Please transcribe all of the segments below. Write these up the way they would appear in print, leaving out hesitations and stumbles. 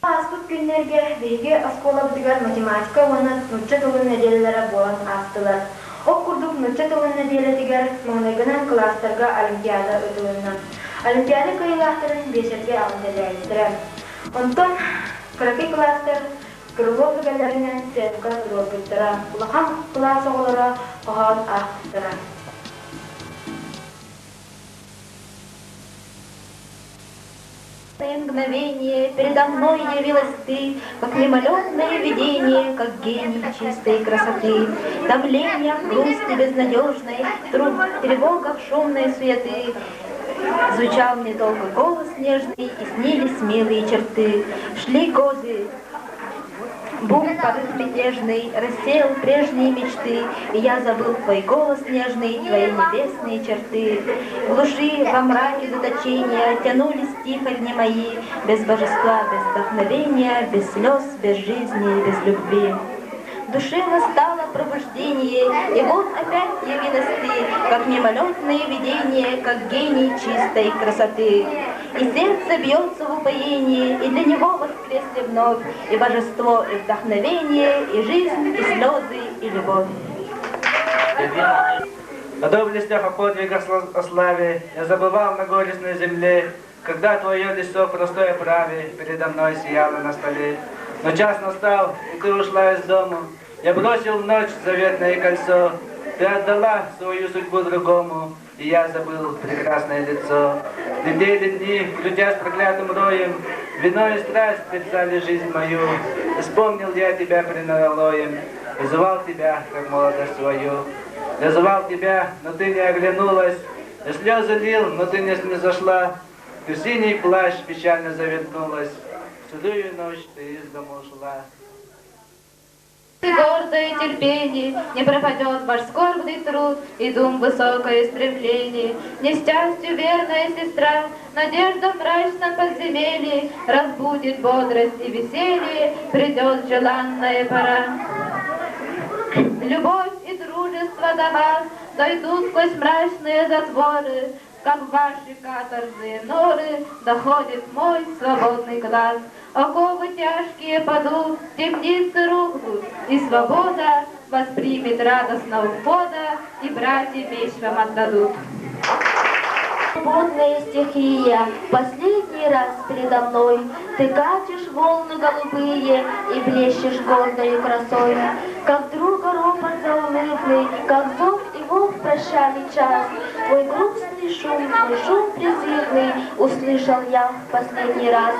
Ааспыт күннэргэ биһиги оскуолабытыгар математика уонна нуучча тылын нэдиэлэлэрэ буолан аастылар. Ол курдук нуучча тылын нэдиэлэтигэр маҥнайгынан кылаастарга олимпиада ыытылынна. Олимпиада кыайыылаахтарын биэчэргэ эҕэрдэлээбиттэрэ. Онтон кыракый кылаастар Крылов үгэлэринэн сценка туруорбуттара, улахан кылаас оҕолоро хоһоон аахпыттара. Мгновение передо мной явилась ты, Как мимолетное видение, Как гений чистой красоты. Томление в грусти безнадежной, Труд, тревогах шумной суеты. Звучал мне долго голос нежный, И снились милые черты. Шли годы, Бум порыв мятежный рассеял прежние мечты, И я забыл твой голос нежный, твои небесные черты. В глуши, во мраке заточения Тянулись тихо дни мои, Без божества, без вдохновения, Без слез, без жизни, без любви. В душе настало пробуждение, И вот опять явилась ты, Как мимолетное видение, Как гений чистой красоты. И сердце бьется в упоении, И для него воскресли вновь И божество, и вдохновение, И жизнь, и слезы, и любовь. О доблестях, о подвигах, о славе я забывал на горестной земле, когда твое лицо простое праве передо мной сияло на столе. Но час настал, и ты ушла из дому. Я бросил в ночь заветное кольцо. Ты отдала свою судьбу другому, и я забыл прекрасное лицо. Летели дни, крутя с проклятым роем, вино и страсть терзали жизнь мою. Вспомнил я тебя принаралоем, и звал тебя, как молодость свою. Я звал тебя, но ты не оглянулась, я слезы лил, но ты не, не зашла. Ты в синий плащ печально завернулась, в седую ночь ты из дома ушла. Гордое терпение, не пропадет ваш скорбный труд и дум высокое стремление. Несчастью верная сестра, надежда в мрачном подземелье разбудит бодрость и веселье, придет желанная пора. Любовь и дружество до вас дойдут сквозь мрачные затворы, как в ваши каторжные норы доходит мой свободный глаз. Оковы тяжкие падут, темницы рухнут, и свобода воспримет радостно ухода, и братья меч вам отдадут. Свободная стихия, последний раз передо мной Ты катишь волны голубые и блещешь гордою красой. Как друга ропот заунывный, как зов и вов прощальный час, Твой грустный шум, твой шум призывный услышал я в последний раз.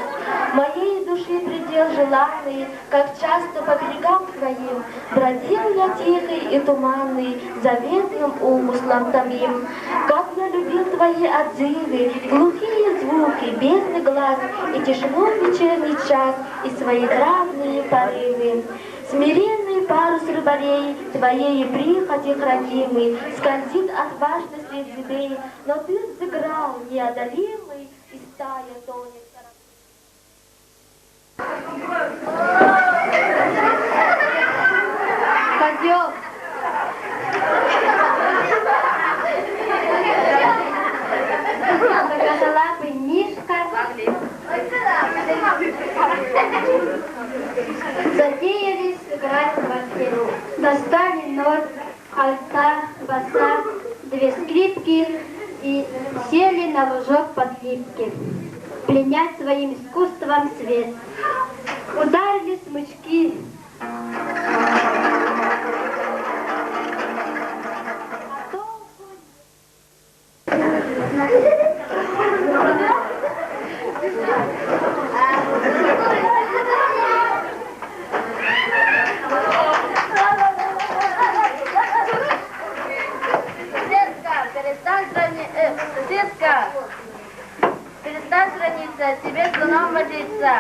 Моей души предел желанный, как часто по берегам твоим Бродил я тихий и туманный, заветным умыслом томим. Как я любил твои отзывы, глухие звуки, бедный глаз, И тишину в вечерний час, и свои травные порывы. Смиренный парус рыбарей, твоей прихоти хранимый, Скользит отважно средь зыбей, но ты взыграл неодолимый, и стая тонет. Козел! Косолапый Мишка затеяли сыграть квартиру. Достали нот, альта, баса, две скрипки и сели на лужок под липки, пленять своим искусством свет. Ударили смычки. Тебе слоном водиться.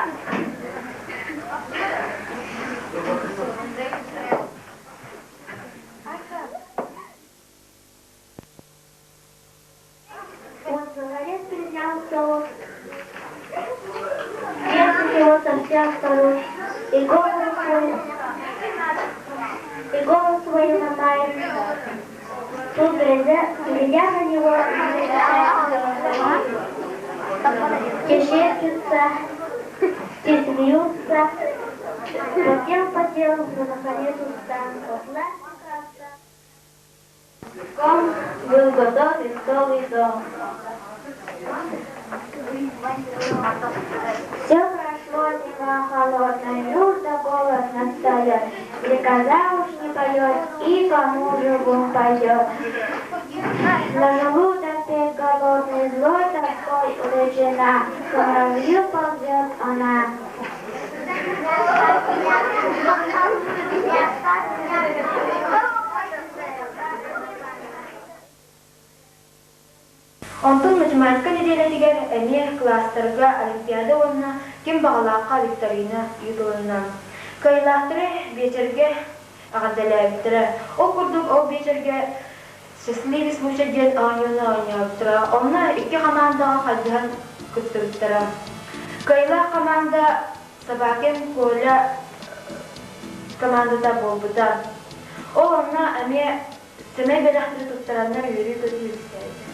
Он говорит, принялся он. Держит его со всех сторон. И голову свою, и голову свою ломает. Тут, глядя, глядя на него, те шепчутся, те смеются. Потел, потел, но наконец устал. Ком был готов веселый дом. Все прошло, зима холодная, нужда голод настает. Стрекоза уж не поет, и кому же бунт пойдет. На желудок петь голодный, злой тоской увлечена, к муравью ползет она. Онтон математика нэдиэлэтигэр эмиэ кылаастарга олимпиада уонна ким баҕалаахха викторина ыытылынна. Кыайыылаахтары биэчэргэ эҕэрдэлээбиттэрэ. Ол курдук ол биэчэргэ «Счастливый случай» диэн оонньууну оонньообуттара. Онно икки хамаандаҕа хайдыһан кыттыбыттара. Кыайыылаах хамаанда Собакин Коля командата буолбута. Ол онно эмиэ сэмэй бэлэхтэри туттараннар үөрүү-көтүү үксээбитэ.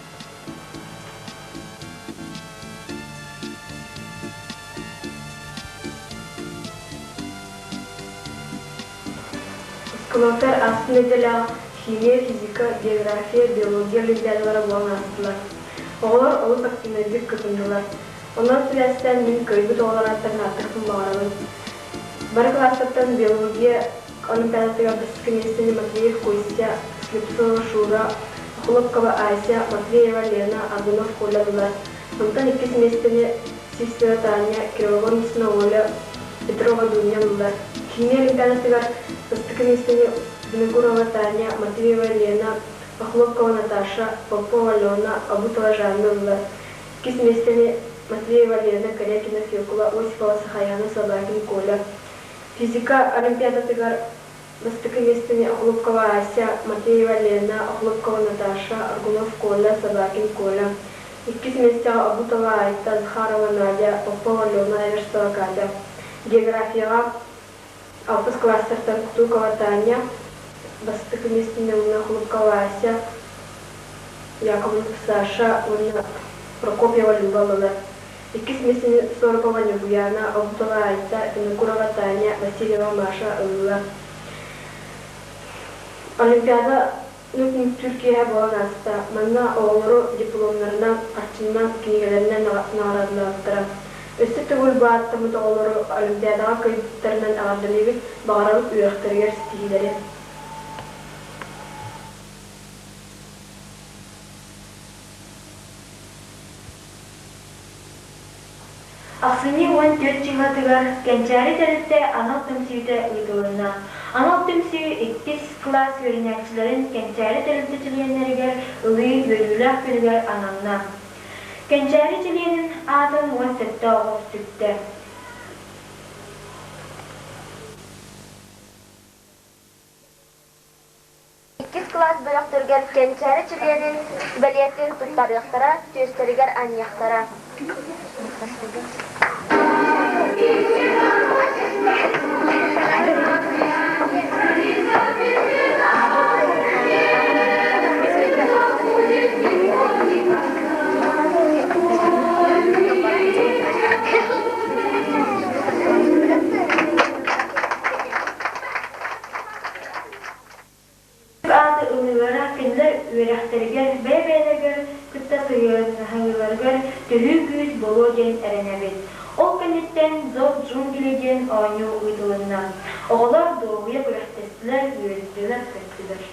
Осколоктор ааспыт нэдиэлэҕэ химия, физика, география, биология олимпиадалара буолан аастылар. Оҕолор олус активнайдык кытыннылар. Онон сибээстээн мин кыайбыт оҕолор ааттарын ааттыахпын баҕарабын. Бары кылаастартан биология олимпиадатыгар бастакы миэстэни Матвеев Костя, Слепцова Шура, Охлопкова Ася, Матвеева Лена, Аргунов Коля ыллылар. Онтон иккис миэстэни Сивцева Таня, Кривогорницына Оля, Петрова Дуня ыллылар. Химия олимпиадатыгар бастакы миэстэни Винокурова Таня, Матвеева Лена, Охлопкова Наташа, Попова Алена, Абутова Жанна ыллылар. Иккис миэстэни Матвеева Лена, Корякина Фекула, Осипова Сахаяна, Собакин Коля. Физика олимпиадатыгар бастакы миэстэни Охлопкова Ася, Матвеева Лена, Охлопкова Наташа, Аргунов Коля, Собакин Коля. Иккис миэстэҕэ Обутова Айта, Захарова Надя, Попова Алена, Эверстова Катя. Географияҕа алтыс кылаастартан Кутукова Таня, бастакы миэстэни ылла Охлопкова Ася, Яковлев Саша уонна Прокопьева Люба ыллылар. Иккис миэстэни Сорокова Ньургуяна, Обутова Айта, Винокурова Таня, Васильева Маша ыллылар. Олимпиада түмүктүүр киэһэ буолан ааста. Манна оҕолору дипломнарынан, харчынан, кинигэлэринэн наҕараадалаабыттара. Өссө төгүл бааттаммыт оҕолору Олимпиадаҕа кыайбыттарынан эҕэрдэлиибит, баҕарабыт үөрэхтэригэр ситиһиилэри. Ахсынньы 14 чыһыатыгар Кэнчээри тэрилтэ анал түмсүүтэ ыытылынна. Анал түмсүү иккис кылаас үөрэнээччилэрин Кэнчээри тэрилтэ чилиэннэригэр ылыы үөрүүлээх күнүгэр ананна. Кэнчээри чилиэнин аатын 17 оҕо сүктэ. Иккис кылаас бөлөхтөрүгэр Кэнчээри чилиэнин бэлиэтин туттарыахтара, түөстэригэр анньыахтара. Ааты ылыылара кинилэр үөрэхтэригэр, бэйэ-бэйэлэригэр кытта сыһыаннаһыыларыгар төһүү күүс буолуо диэн эрэнэбит. Ол кэнниттэн «Зов джунглей» диэн оонньуу ыытылынна. Оҕолор дуоһуйа күрэхтэстилэр, үөрдүлэр-көттүлэр.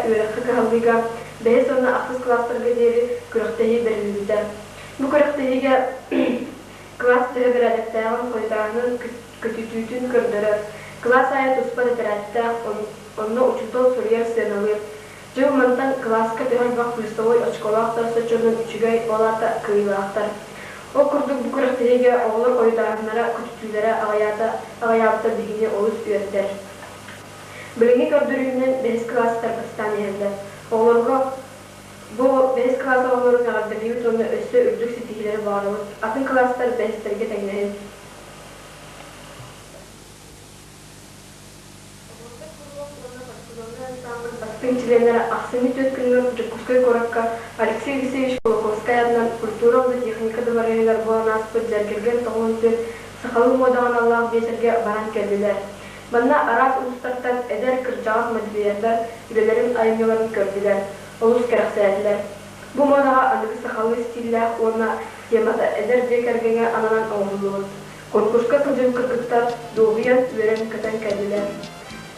үөрэххэ кыһаллыыга бэһис уонна ахсыс кылаастарга диэри күрэхтэһии бэриллибитэ. Бу күрэхтэһиигэ кылаас төһө бэрээдэктээҕин, хойутааһынын, көтүтүүтүн көрдөрөр. Кылаас аайы туспа тэтэрээттээх, онно учуутал суруйар, сыаналыыр. Дьыл мантан кылааска төһө элбэх плюсовой очколоохтор соччонон үчүгэй, ол аата кыайыылаахтар. Ол курдук бу күрэхтэһиигэ оҕолор хойутааһыннара, көтүтүүлэрэ аҕыйаата, аҕыйаабыта биһигини олус үөрдэр. Билиҥҥи көрдөрүүнэн бэһис кылаастар бастаан иһэллэр. Оҕолорго бу бэһис кылаас оҕолорун эҕэрдэлиибит уонна өссө үрдүк ситиһиилэри баҕарабыт. Атын кылаастар бэһистэргэ тэҥнэһин. Оҕолорго куруһуок уонна фольклорнай ансаамбыл бастыҥ чилиэннэрэ ахсынньы түөрт күнүгэр Дьокуускай куоракка Алексей Алексеевич Кулаковскай аатынан культура уонна техника дыбарыаһыгар буолан ааспыт Дьэргэлгэн 94 сахалыы муодаҕа аналлаах биэчэргэ баран кэллилэр. Манна араас улуустартан эдэр, кырдьаҕас модельердар үлэлэрин айымньыларын көрдүлэр, олус кэрэхсээтилэр. Бу муодаҕа аныгы сахалыы стиллээх уонна темата эдэр дьиэ кэргэҥҥэ ананан оҥоһуллубут. Конкурска сылдьыбыт кыргыттар дуоһуйан, үөрэн-көтөн кэллилэр.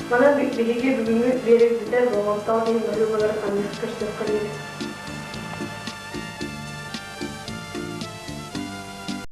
Манан биһиги бүгүҥҥү биэриибитэ болҕомтоҕо иһин бары буолар ханнык көрсүөххэ диэри.